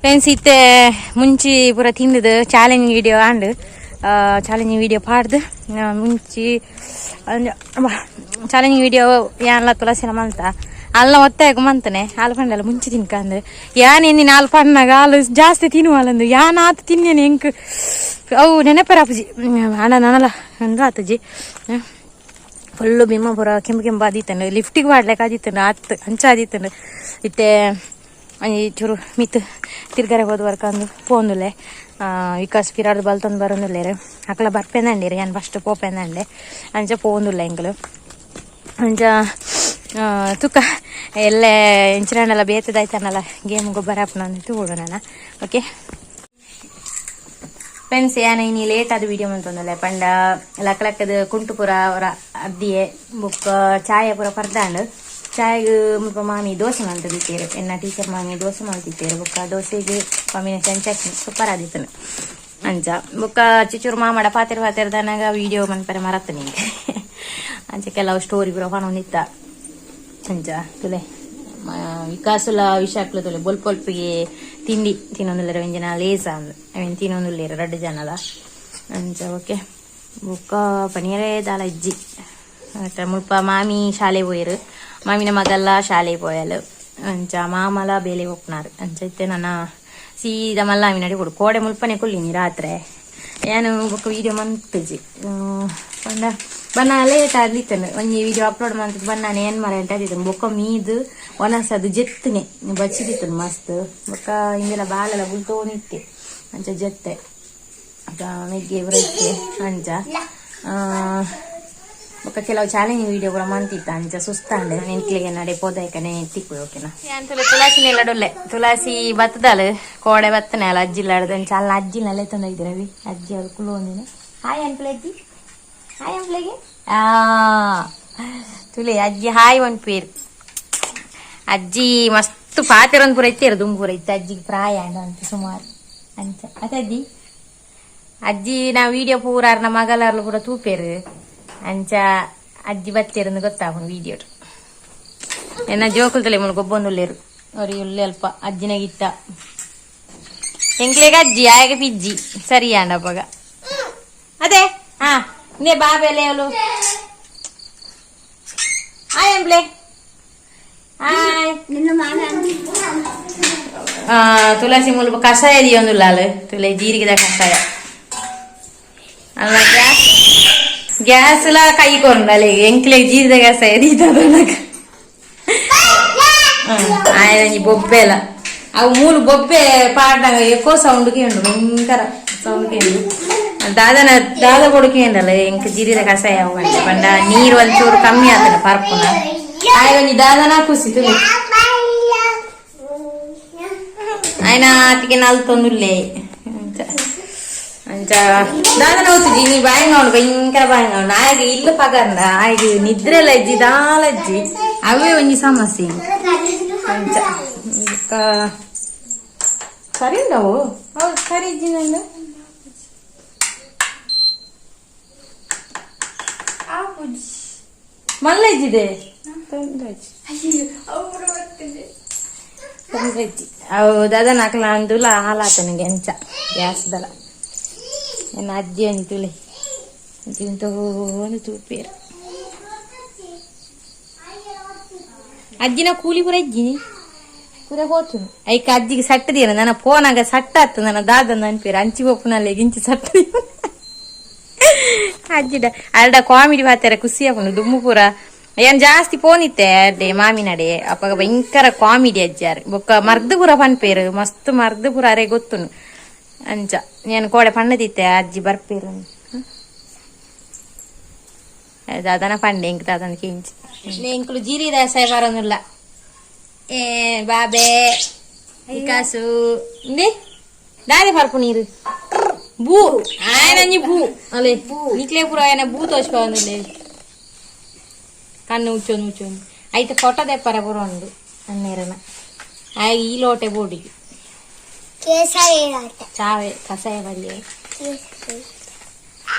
Friends, ಇತ್ತೆ ಮುಂಚಿ ಪೂರ ತಿಂದದು challenge video ಆಂಡ್. Challenging video ಪಾಡ್ದು ಮುಂಚಿ challenging video ಯಾನ್ಲ ತುಳಸಿನ ಮಲ್ತ ಅಲ್ಲ ಒತ್ತಾಯకు ಮಂತನೆ ಹಾಲು ಪಂಡಲ್ಲ ಮುಂಚಿ ತಿನ್ಕಂದು. ಯಾನ್ ಎಂದಿನ ಹಾಲು ಪಣ್ಣಾಗ ಹಾಲು ಜಾಸ್ತಿ ತಿನ್ನುವಲ್ಲಂದು ಯಾನ್ ಆತು ತಿನ್ನೇನೆ. ಎಂಕ್ ಅವು ನೆನಪರಾಪುಜಿ ಅಣ್ಣ ನನಲ ಅಂದ್ರೆ ಆತಜಿ. ಫುಲ್ಲು ಬಿಮ್ಮ ಪೂರ ಕೆಂಪು ಕೆಂಪು ಆದಿತ್ತಂಡು. ಲಿಫ್ಟಿಗೆ ಪಾಡ್ಲೆಕ್ ಆದಿತ್ತಂಡು ಆತ್ ಅಂಚ ಆದಿತ್ತಂಡು. ಇತ್ತೆ ಒಂಜಿ ಚೂರು ಮಿತ್ ತಿರ್ಗರೆ ಹೋದ ವರ್ಕಂದು ಪೋಂದುಲೆ. ವಿಕಾಸ್ ಪಿರಾಡ್ ಬಲ್ತೊಂದು ಬರೋಂದುಲ್ಲೇರು. ಅಕಲ ಬರ್ಪೆಂದಂಡೇರು, ಯಾನ್ ಫಸ್ಟ್ ಪೋಪೆಂದಂಡೆ. ಅಂಚ ಪೋಂದುಲ್ಲ ಎಂಕಲು. ಅಂಚ ತುಕ್ಕ ಎಲ್ಲೆ ಇಂಚಿನಲ್ಲ ಬೇತದಾಯ್ತಾನಲ್ಲ ಗೇಮ್ ಗೊಬ್ಬರ ಹಾಪುನ ತೂಡು ನಾನು. ಓಕೆ ಫ್ರೆಂಡ್ಸ್, ಯಾನ ಇನಿ ಲೇಟ್ ಆದ ವಿಡಿಯೋ ಮಂತೊಂದಲ್ಲ ಪಂಡ ಲಕ್ಕ ಲಕ್ಕದ ಕುಂಟು ಪೂರ ಅವರ ಅದ್ದಿಯೆ ಬೊಕ್ಕ ಚಾಯ ಪೂರ ಪರ್ದಾಂಡ್. ಚಾಯಗ್ ಮುಲ್ಪ ಮಾಮಿ ದೋಸೆ ಮಲ್ತದಿತ್ತೇರು. ಎನ್ನ ಟೀಚರ್ ಮಾಮಿ ದೋಸೆ ಮಲ್ತಿತ್ತೇರು. ಬೊಕ್ಕ ದೋಸೆಗೆ ಕಾಂಬಿನೇಷನ್ ಚಟ್ನಿ ಸೂಪರ್ ಆದಿತ್ತನು. ಅಂಚ ಬೊಕ್ಕ ಚಿಚೂರು ಮಾಮಡ ಪಾತೆರ್ ಪಾತೆರ್ದನಾಗ ವಿಡಿಯೋ ಮನ್ಪರೆ ಮರತ್ತ ನಿಂಗೆ. ಅಂಚ ಕೆಲವು ಸ್ಟೋರಿ ಪೂರ ಪನೊಂದಿತ್ತ. ಅಂಚ ತುಲೆ ವಿಕಾಸುಲ ವಿಷಾಕ್ಲು ತುಲೆ ಬೊಲ್ಪ ಬೊಲ್ಪಿಗೆ ತಿಂಡಿ ತಿನ್ನೊಂದುಲ್ಲೆರ್. ಒಂಜಿನ ಲೇಸ ಅಂದ್ ಅವೆನ್ ತಿನ್ನೊಂದುಲ್ಲೆರ್ ರಡ್ಡ್ ಜನಲ. ಅಂಚ ಓಕೆ, ಬೊಕ್ಕ ಪನಿಯರೇ ದಾಲ ಇಜ್ಜಿ. ಅತ್ತ ಮುಲ್ಪ ಮಾಮಿ ಶಾಲೆ ಪೋಯೆರ್, ಮಾಮಿನ ಮಗಲ್ಲ ಶಾಲೆ ಪೋಯಲ್. ಅಂಚ ಮಾಮಲ ಬೇಲೆ ಹೋಗ್ನಾರು. ಅಂಚ ಇತ್ತೆ ನನ್ನ ಸೀದಾ ಮಲ್ಲ ನಡಿ ಕೊಡು. ಕೋಡೆ ಮುಲ್ಪನೆ ಕುಲ್ಲಿನಿ ರಾತ್ರಿ ಏನು ಬೊಕ್ಕ ವೀಡಿಯೋ ಮಂತುಜಿ. ಪಂಡ ಬನ್ನ ಲೇಟ್ ಆದ್ಲಿತ್ತನು. ಒಂಜಿ ವಿಡಿಯೋ ಅಪ್ಲೋಡ್ ಮಂತ್ ಬನ್ನಾನೆ ಏನ್ ಮರ ಆದಿತ್ತನು. ಬೊಕ್ಕ ಮೀದ್ ಒನಸದು ಜೆತ್ತನೆ ಬಚ್ಚಿದಿತ್ತನು ಮಸ್ತ್. ಬೊಕ್ಕ ಇಂದೆಲ್ಲ ಬಾಲೆಲ್ಲ ಬುಲ್ತೋನಿತ್ತೆ. ಅಂಚ ಜೆತ್ತೆ ಮೆಗ್ಗೆ ಬರೈತೆ. ಅಂಚ ಬೊಕ್ಕ ಕೆಲವು ಚಾಲೆಂಜ್ ವಿಡಿಯೋ ಕೂಡ ಮಂತಿತ್ತ. ಅಂಚ ಸುಸ್ತಾಂಡೆ ಎಂಕ್ಲೆಗೆ ನಡೆ ಪೋದಾಯ್ಕನೆ ತಿಕ್ಕು. ಓಕೆನಾ ಅಂತಲೇ ತುಳಸಿ ಡೊಲ್ಲೆ. ತುಳಸಿ ಬತ್ತದಾಲು, ಕೋಡೆ ಬತ್ತನೆ ಅಲ್ಲ ಅಜ್ಜಿಲ್ಲಾಡ್ದು. ಅಂಚ ಅಲ್ಲ ಅಜ್ಜಿನಲ್ಲೇ ತಂದಿದ್ದೀರ ರವಿ ಅಜ್ಜಿ. ಅವ್ರು ಕುಲೋಂದಿನ. ಹಾಯ್ ಅನ್ಪ್ಲೆ ಅಜ್ಜಿ, ಹಾಯ್ ಅನ್ಪ್ಲೆಗೆ. ಆ ತುಲೆ ಅಜ್ಜಿ ಹಾಯ್ ಪೇರು. ಅಜ್ಜಿ ಮಸ್ತ್ ಪಾತೆರೊಂದು ಪೂರ ಇತ್ತೇರು ದುಂಬು ಪೂರ ಇತ್ತು. ಅಜ್ಜಿಗೆ ಪ್ರಾಯ ಅಂಡ ಅಂತ ಸುಮಾರು. ಅಂಚ ಅತ್ತ ಅಜ್ಜಿ? ಅಜ್ಜಿ ನಾ ವಿಡಿಯೋ ಪೂರ ನಮ್ಮ ಮಗಲಾರ್ಲು ಪೂರ ತೂಪೇರು. ಅಂಚ ಅಜ್ಜಿ ಬತ್ತೇರಂದು ಗೊತ್ತಾಗುನು ವಿಡಿಯೋ. ಎನ್ನ ಜೋಕುಲ್ ತಲೆ ಮುಳು ಗೊಬ್ಬೊಂದುಲ್ಲೇರು ಅವ್ರಿ ಉಲ್ಲೆ ಅಲ್ಪ. ಅಜ್ಜಿನಾಗಿತ್ತ ಎಂಕ್ಲೆಗ ಅಜ್ಜಿ ಆಯಗ ಪಿಜ್ಜಿ ಸರಿ ಅಪ್ಪಗ ಅದೇ. ಹಾ ನೇ ಬಾಬೆಲೆ ಅವಳು. ಹಾಯ್ ಅಂಬ್ಲೆ, ಹಾಯ್. ತುಳಸಿ ಮುಲ್ಪ ಕಷಾಯ ದಿಯೊಂದುಲ್ಲಾಲ್ ತುಲೆ, ಜೀರಿಗೆದ ಕಷಾಯ ಅಲ್ಲ. ಗ್ಯಾಸ್ ಗ್ಯಾಸ್ ಲ ಕೈ ಕೊರಂಡಲೆ ಎಂಕ್ಲೆ ಜೀರಿದ ಕಷಾಯ ದೀತದ. ಆಯ್ ಬೊಬ್ಬೆ ಎಲ್ಲ ಅವು ಮೂಲು ಬೊಬ್ಬೆ ಪಾಡ್ನಾಗ ಎಕೋ ಸೌಂಡ್ ಕೇಂಡು, ಭಯಂಕರ ಸೌಂಡ್ ಕೇಂಡು. ದಾದನ ದಾದ ಕೊಡು ಕೇಂಡಲ್ಲ. ಎಂಕ್ ಜೀರಿದ ಕಷಾಯ ಅವು ಪಂಡ ಪಂಡ ನೀರು ಒಂಚೂರು ಕಮ್ಮಿ ಆತನ ಪರ್ಪುನ. ಆಯ್ ಒಂಜಿ ದಾದನ ಖುಷಿ ತುಲೆ. ఆయన ಆತಿಗೆ ನಲ್ತೊಂದುಲ್ಲೆ. ಅಂಚ ಅಂಚ ದಾದನ ಹೋಗ್ತಿದ್ದಿ ನೀ? ಭಯಂಗ ಉಂಡು, ಭಯಂಕರ ಭಯಂಗ ಉಂಡು. ಆಯಗ ಇಲ್ಲು ಪಗಂದ ಆಯಗ ನಿದ್ರೆ ಲಜ್ಜಿ ದಾಲಜ್ಜಿ, ಅವೇ ಒಂಜಿ ಸಮಸ್ಯೆ. ಅಂಚ ಬೊಕ್ಕ ಸರಿ ಉಂಡವು. ಹೌದು, ಸರಿ ಇಜ್ಜಿ ನಂದು ಮಲ್ಲ ಇಜ್ಜಿದೆ. ತೊಂದ್ರೆ ಇಜ್ಜಿ. ಅವು ದಾದನ ಅಕ್ಲ ಅಂದುಲ ಹಾಲಾತನಿಗೆ. ಅಂಚ ಗ್ಯಾಸ್ದಲ ಎನ್ನ ಅಜ್ಜಿ ಒಂಜಿ ತುಲೆ ಅಜ್ಜಿ ಒಂದು ತೂಪೇರು. ಅಜ್ಜಿನ ಕೂಲಿ ಪೂರ ಇಜ್ಜಿನಿ ಪೂರ ಹೋತುನು. ಐಕ ಅಜ್ಜಿಗೆ ಸಟ್ಟ ದೀನ ನನ್ನ ಫೋನಾಗ ಸಟ್ಟ ಆತು. ನನ್ನ ದಾದ ಅನ್ಪೇರು ಅಂಚಿ ಪೋಪುನಲ್ಲೆ ಗಿಂಚಿ ಸಟ್ಟ ಅಜ್ಜಿಡ. ಅಲ್ಡ ಕಾಮಿಡಿ ಪಾತೆರ ಖುಷಿ ಆಪುಂಡು. ದುಮ್ಮು ಪೂರ ಏನ್ ಜಾಸ್ತಿ ಪೋನಿತ್ತೆ ಅಡ್ಡೆ ಮಾಮಿನಡೆ. ಅಪ್ಪಗ ಭಯಂಕರ ಕಾಮಿಡಿ ಅಜ್ಜಾರು. ಬೊಕ್ಕ ಮರ್ದ್ ಪೂರ ಪನ್ಪೇರು, ಮಸ್ತ್ ಮರ್ದ್ ಪೂರ ಅರೆ ಗೊತ್ತುನು. ಅಂಚ నేను ಕೋಡೆ ಪಣ್ಣದಿತ್ತೆ ಅಜ್ಜಿ ಬರ್ಪೇರು. ದಾದನ ಪಂಡೆ ಇಂಕ್ ದಾದನ ಕೇಂಚಿ ಎಂಕುಲು ಜೀರಿ ದಾಸಾಯ ಬರೋದಿಲ್ಲ. ಏ ಬಾಬೆ ವಿಕಾಸು ಇಂದೆ ದಾದೆ ಪರ್ಪು ನೀರು ಬೂ ఆయన ಬೂ ಅಲೆ ನಿಕ್ಲೆ ಪೂರ ఆయన ಬೂ ತೋಚ್ಕೊಂದಿಲ್ಲ. ಕಣ್ಣು ಉಚ್ಚೊಂದು ಉಚ್ಚೊಂದು ಐತೆ. ಫೋಟೋ ದೆಪ್ಪರ ಪೂರ ಉಂಡು ಅನ್ನೇರನ. ಆಯ ಈ ಲೋಟೆ ಬೋಡಿಗೆ ಚಾವೆ ಕಷಾಯ ಬರಿಯೆ.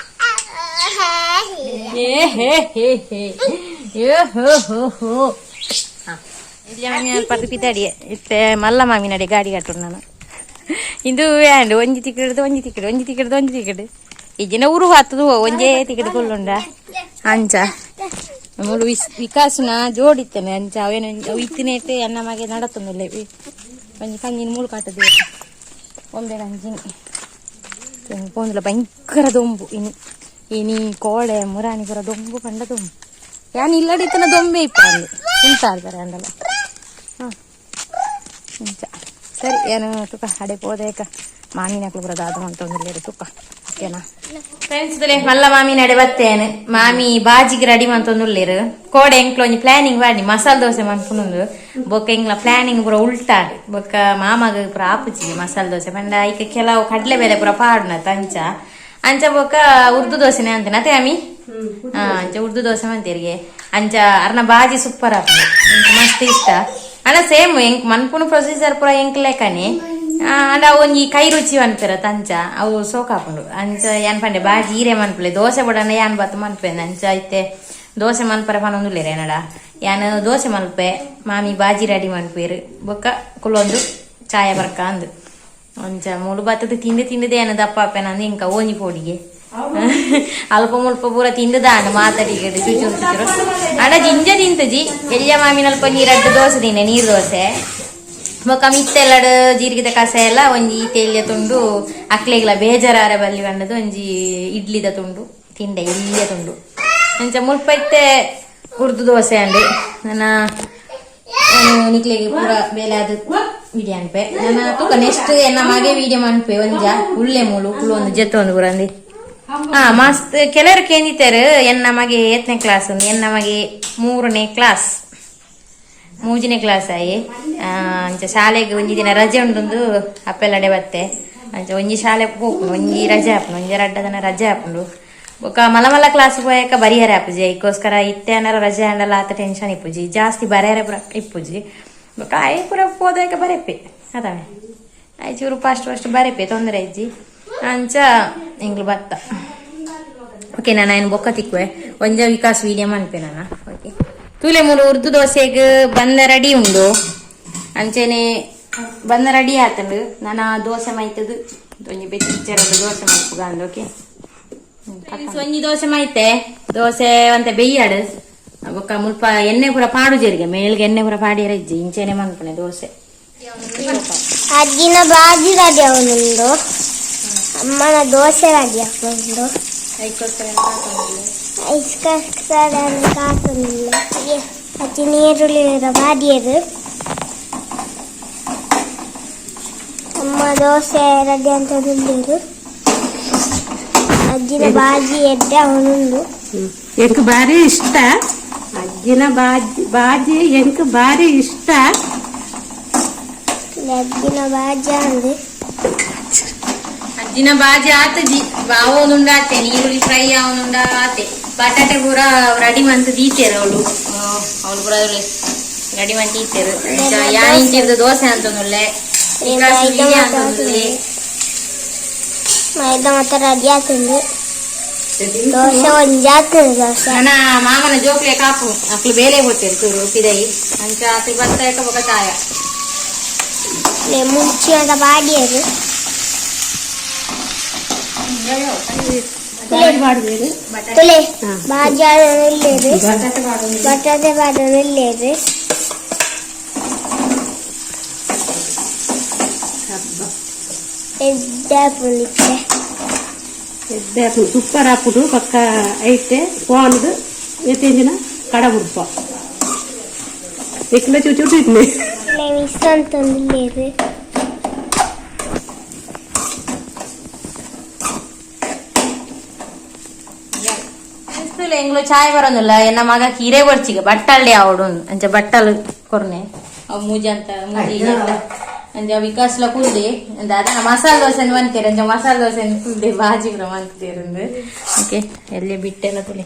ಏ ಹೇ ಹೇ ಹೇ ಏ ಹೋ ಹೋ ಹೋ. ಇಲ್ಲಿ ಮಾಮಿ ಪರ್ದು ಪಿದಾಡಿಯೆ. ಇತ್ತೆ ಮಲ್ಲ ಮಾಮಿ ನಡೆ ಗಾಡಿ ಕಟ್ಟುಡು ನಾನು. ಇಂದು ಆಂಡ್ ಒಂಜಿ ತಿಕ್ಕಡ್ದು ಒಂಜಿ ತಿಕ್ಕಡು ಒಂಜಿ ತಿಕ್ಕಡ್ದು ಒಂಜಿ ತಿಕ್ಕಡು ಇಜ್ಜಿನ ಉರು ಹತ್ತದು ಒಂಜೇ ತಿಕ್ಕಡು ಕುಲ್ಲುಂಡ ಅಂಚ ಮುಳು ವಿಕಾಸನ ಜೋಡಿತ್ತೇನೆ ಅಂಚ ಅವೇನು ಅವು ಇತ್ತಿನೇಟೆ ಎನ್ನ ಮಗೆ ನಡತೊಂದುಲ್ಲೆ ಒಂಜಿ ಕಂಜಿನ ಮೂಳು ಕಾಟದು ಒಂಬೆ ಕಂಜಿನಿ ಪೋಂದುಲ ಭಯಂಕರ ದೊಂಬು ಇನಿ ಇನಿ ಕೋಳೆ ಮುರಾಣಿ ಪೂರ ದೊಂಬು ಪಂಡ ದೊಂಬು ಯಾನ್ ಇಲ್ಲಡಿತ್ತನ ದೊಂಬೆ ಇಪ್ಪ ಅಂದು ತಿಂತಾಡ್ತಾರೆ ಅಂಡಲ. ಹಾಂ ಅಂಚ ಸರಿ ಏನು ತುಕ ಅಡೆ ಪೋದೇಕ ಮಾಮಿನಕ್ಲು ಪೂರ ದಾದ ಮಂತೊಂದುಲ್ಲೆರ್ ತುಕ ಓಕೆನಾ ಫ್ರೆಂಡ್ಸ್ ತುಲೆ ಮಲ್ಲ ಮಾಮಿ ನಡೆ ಬತ್ತೇನು ಮಾಮಿ ಬಾಜಿಗೆ ರೆಡಿ ಮಂತೊಂದುಲ್ಲೆರ್ ಕೋಡೆ ಎಂಕ್ಲ ಒಂಜಿ ಪ್ಲಾನಿಂಗ್ ಮಾಡಿ ಮಸಾಲೆ ದೋಸೆ ಮನ್ಪುನುಂದು ಬೊಕ್ಕ ಎಂಕ್ಲ ಪ್ಲಾನಿಂಗ್ ಪೂರ ಉಲ್ಟಾಡ್ ಬೊಕ್ಕ ಮಾಮಗ ಪೂರ ಆಪುಜಿ ಮಸಾಲೆ ದೋಸೆ ಪಂಡ ಐಕ್ ಕೆಲವು ಕಡಲೆ ಬೇಳೆ ಪೂರ ಪಾಡುನತ ಅಂಚ ಅಂಚ ಬೊಕ್ಕ ಉರ್ದು ದೋಸೆನೆ ಅಂತಾನೆ ಅತೆ ಅಮಿ ಅಂಚ ಉರ್ದು ದೋಸೆ ಮಂತೇರಿಗೆ ಅಂಚ ಅರ್ನ ಬಾಜಿ ಸೂಪರ್ ಆಪುಂಡು ಎಂಕ್ ಮಸ್ತ್ ಇಷ್ಟ ಅಣ್ಣ ಸೇಮ್ ಎಂಕ್ ಮನ್ಪುನು ಪ್ರೊಸೀಜರ್ ಪೂರ ಎಂಕ್ ಲೆಕ್ಕನೆ ಅಂಡ ಒಂಜಿ ಕೈ ರುಚಿ ಮನ್ಪೆರತ್ ಅಂಚ ಅವು ಸೋಕಾಪುಂಡು ಅಂಚ ಯಾನ್ ಪಂಡೆ ಬಾಜಿ ಈರೆ ಮನ್ಪುಲೆ ದೋಸೆ ಬಡನ ಯಾನ್ ಬತ್ತು ಮನ್ಪೆನ್ ಅಂಚ ಇತ್ತೆ ದೋಸೆ ಮನ್ಪರೆ ಪನೊಂದುಲ್ಲೆರ್ ಎನ್ನಡ ಯಾನ್ ದೋಸೆ ಮನ್ಪೆ ಮಾಮಿ ಬಾಜಿ ರೆಡಿ ಮನ್ಪೇರು ಬೊಕ್ಕ ಕುಲೊಂದು ಚಾಯ ಬರ್ಕ ಅಂದು ಅಂಚ ಮುಳು ಬತ್ತದ ತಿಂದು ತಿಂದದೆ ಏನ ದಪ್ಪ ಆಪೆನಂದು ಇಂಕ ಓಂಜಿ ಪೋಡಿಗೆ ಅಲ್ಪ ಮುಲ್ಪ ಪೂರ ತಿಂದುದಾಂಡ್ ಮಾತಾಡಿಗಡು ಚುಚುರು ಚುಚುರು ಅಡ ಜಿಂಜ ತಿಂತಜಿ ಎಲ್ಯ ಮಾಮಿನಲ್ಪ ನೀರಡ್ಡು ದೋಸೆ ತಿನ್ನೆ ನೀರು ದೋಸೆ ಬೊಕ್ಕ ಮಿತ್ತೆಲ್ಲಡು ಜೀರಿಗೆದ ಕಸ ಎಲ್ಲ ಒಂಜಿ ತೆಲ್ಯ ತುಂಡು ಅಕ್ಲೆಗ್ಲ ಬೇಜಾರಾರ ಬಲ್ಲಿ ಬಂಡದು ಒಂಜಿ ಇಡ್ಲಿದ ತುಂಡು ತಿಂಡೆ ಎಲ್ಯ ತುಂಡು ಅಂಚ ಮುಲ್ಪ ಇತ್ತೆ ಉರ್ದು ದೋಸೆ ಅಂడి ನನ್ನ ನಿಕ್ಲೆಗೆ ಪೂರ ಬೇಲೆ ಅದು ವಿಡಿಯೋ ಅನ್ಪೆ ನನ್ನ ತೂಕ ನೆಕ್ಸ್ಟ್ ಎನ್ನ ಮಗೆ ವಿಡಿಯೋ ಮನ್ಪೆ ಒಂಜ ಉಳ್ಳೆ ಮೂಲು ಕುಲು ಒಂದು ಜೆತ್ತೊಂದು ಪೂರ ಅಂದಿ ಹಾ ಮಸ್ತ್ ಕೆಲವರು ಕೇಂದಿತಾರೆ ಎನ್ನ ಮಗೆ ಏತ್ನೇ ಕ್ಲಾಸ್ ಎನ್ನ ಮಗೆ ಮೂರನೇ ಕ್ಲಾಸ್ ಮೂಜನೇ ಕ್ಲಾಸ್ ಆಯಿ ಅಂಚ ಶಾಲೆಗೆ ಒಂಜಿ ದಿನ ರಜೆ ಉಂಡೊಂದು ಅಪ್ಪೆಲ್ಲಡೆ ಬತ್ತೆ ಅಂಚ ಒಂಜಿ ಶಾಲೆ ಪೋಪುಂಡು ಒಂಜಿ ರಜೆ ಆಪುಂಡು ಒಂಜಿ ರಡ್ಡ ದಿನ ರಜೆ ಆಪುಂಡು ಬೊಕ್ಕ ಮಲ್ಲ ಮಲ್ಲ ಕ್ಲಾಸ್ ಪೋಯಕ ಬರಿಯರೆ ಆಪುಜಿ ಐಕೋಸ್ಕರ ಇತ್ತೆ ಅನಾರ ರಜೆ ಅಂಡಲ ಆತ ಟೆನ್ಷನ್ ಇಪ್ಪುಜಿ ಜಾಸ್ತಿ ಬರೆಯರೆ ಪೂರ ಇಪ್ಪುಜಿ ಬೊಕ್ಕ ಆಯ್ ಪೂರ ಪೋದಕ ಬರೆಪೆ ಅದಾವೆ ಆಯ್ ಚೂರು ಫಾಸ್ಟ್ ಫಾಸ್ಟ್ ಬರೆಪೆ ತೊಂದರೆ ಇಜ್ಜಿ ಅಂಚ ಎಂಗ್ಲು ಬತ್ತ ಓಕೆ ನಾನು ಏನು ಬೊಕ್ಕ ತಿಕ್ಕುವೆ ಒಂಜ ವಿಕಾಸ್ ವಿಡಿಯೋ ಮನ್ಪೆ ನಾನು ಓಕೆ ತೂಲೆ ಮೂರು ಉರ್ದು ದೋಸೆಗ್ ಬಂದ ರೆಡಿ ಉಂಡು ಅಂಚೆನೆ ಬಂದ ರೆಡಿ ಆತಂಡು ನಾನು ದೋಸೆ ಮೈತದು ಒಂಜಿ ಬೆಚ್ಚ ದೋಸೆ ಮಲ್ಪುಗ ಅಂದು ಓಕೆ ಒಂಜಿ ದೋಸೆ ಮೈತೆ ದೋಸೆ ಒಂತೆ ಬೆಯ್ಯಾಡು ಬೊಕ್ಕ ಮುಲ್ಪ ಎಣ್ಣೆ ಪೂರ ಪಾಡು ಜೀರಿಗೆ ಮೇಲ್ಗೆ ಎಣ್ಣೆ ಪೂರ ಪಾಡಿಯರ ಇಜ್ಜಿ ಇಂಚೆನೆ ಮನ್ಪುಣೆ ದೋಸೆ. ಅಜ್ಜಿನ ಬಾಜಿ ರೆಡಿ ಅವನುಂಡು ಅಮ್ಮನ ದೋಸೆ ರೆಡಿ ಅವನುಂಡು ಐಸ್ಕರ ಕಾತೊಂದಿಲ್ಲ ಅಜ್ಜಿ ನೀರುಳ್ಳಿ ಬಾಡಿಯರು ಅಮ್ಮ ದೋಸೆ ರೆಡಿ ಅಂತ ಅಜ್ಜಿನ ಬಾಜಿ ಎಡ್ಡೆ ಅವನುಂಡು. ಎಂಕ್ ಭಾರಿ ಇಷ್ಟ ಅಜ್ಜಿನ ಬಾಜಿ ಬಾಜಿ ಎಂಕ್ ಭಾರಿ ಇಷ್ಟ. ಅಜ್ಜಿನ ಬಾಜಿ ಅಂದು ಅಜ್ಜಿನ ಬಾಜಿ ಆತಜಿ ಬಾವೋನುಂಡ ಆತೆ ನೀರುಳ್ಳಿ ಫ್ರೈ ಅವನುಂಡ ಆತೆ ಬಟಾಟೆ ಪೂರ ರೆಡಿ ಮಂತ್ ದೀತೇರು ಅವಳು ಅವಳು ಪೂರ ರೆಡಿ ಮಂತ್ ದೀತೇರು ಯಾನ್ ಇಂಚಿರ್ದು ದೋಸೆ ಅಂತನುಲ್ಲೆ ಅಂತನುಲ್ಲೆ. ಮೈದಾ ಮತ್ತೆ ರೆಡಿ ಆತುಂಡು ದೋಸೆ ಒಂಜಾತುಂಡು ದೋಸೆ. ನನ್ನ ಮಾಮನ ಜೋಕ್ಲೆ ಕಾಪು ಅಕ್ಲು ಬೇಲೆ ಹೋಗ್ತೇರು ಚೂರು ಪಿದೈ ಅಂಚ ಅಕ್ಲು ಬತ್ತ ಬೊಕ ಚಾಯ. ಮುಂಚೆ ಅಂತ ಬಾಡಿಯರು. ತುಲೆ ಬಾಜಿ ಇಲ್ಲೇರು ಬಟಾಟೆ ಬಾಡೋದು ಇಲ್ಲೇರು. ಎಡ್ಡೆ ಪುಳಿತೆ. ಎಡ್ಡೆ ಸೂಪರ್ ಆಪುಂಡು ಬೊಕ್ಕ ಐತೆ ಪೋನ್ಗ್ ಎತ್ತಿಂಜಿನ ಕಡ ಬುಡ್ಪ ನಿಕ್ಲ ಚೂಚು ಇಟ್ನೆ. ಮಿಸ್ ಅಂತಂದಿಲ್ಲೇರು. ಎಂಗ್ಲು ಚಾಯ್ ಬರೋದಿಲ್ಲ ಎನ್ನ ಮಗ ಕೀರೆ ಬರ್ಚಿಗೆ ಬಟ್ಟಲ್ಡೆ ಅವಡು ಅಂಚ ಬಟ್ಟಲ್ ಕೊರ್ನೆ ಅವು ಮೂಜಿ ಅಂತ ಮೂಜಿ ಅಂಚ ವಿಕಾಸ್ಲ ಕುಲ್ದೆ ಅದ ಮಸಾಲೆ ದೋಸೆ ಮಂತೇರು ಅಂಚ ಮಸಾಲೆ ದೋಸೆ ಕುಲ್ದೆ ಬಾಜಿ ಕೂಡ ಮಂತೇರು. ಓಕೆ ಎಲ್ಲಿ ಬಿಟ್ಟೆಲ್ಲ ಕುಲಿ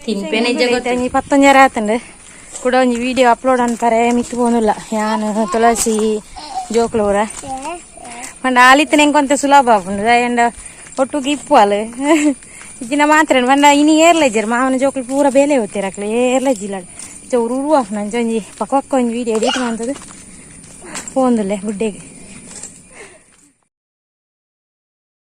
ತಿನ್ಪೇನೆ ಒಂಜಿ ಪತ್ತೊಂಜರ ಆತಂಡು ಕೂಡ ಒಂಜಿ ವಿಡಿಯೋ ಅಪ್ಲೋಡ್ ಅನ್ಪರೆ ಮಿತ್ತು ಪೋನುಲ್ಲ ಯಾನ್ ತುಳಸಿ ಜೋಕ್ಲೂರ ಪಂಡ ಆಲಿತ್ತನೆ ಎಂಕೊಂತೆ ಸುಲಭ ಆಪುಂಡು ಅಂಡ ಒಟ್ಟುಗೆ ಇಪ್ಪು ಇಜ್ಜಿನ ಮಾತ್ರ ಪಂಡ ಇನಿ ಏರ್ಲ ಇಜ್ಜೆರ್ ಮಾವನ ಜೋಕುಲು ಪೂರ ಬೇಲೆ ಹೋಗ್ತೀರ ಅಕ್ಲು ಏರ್ಲ ಇಜ್ಜಿಲ್ಲ ಚೌರು ಉರು ಆಪುಂಡು ಅಂಚ ಒಂಜಿ ಪಕ್ಕ ಪಕ್ಕ ಒಂಜಿ ವಿಡಿಯೋ ಎಡಿಟ್ ಮಂತದು ಪೋಂದುಲ್ಲೆ ಗುಡ್ಡೆಗೆ.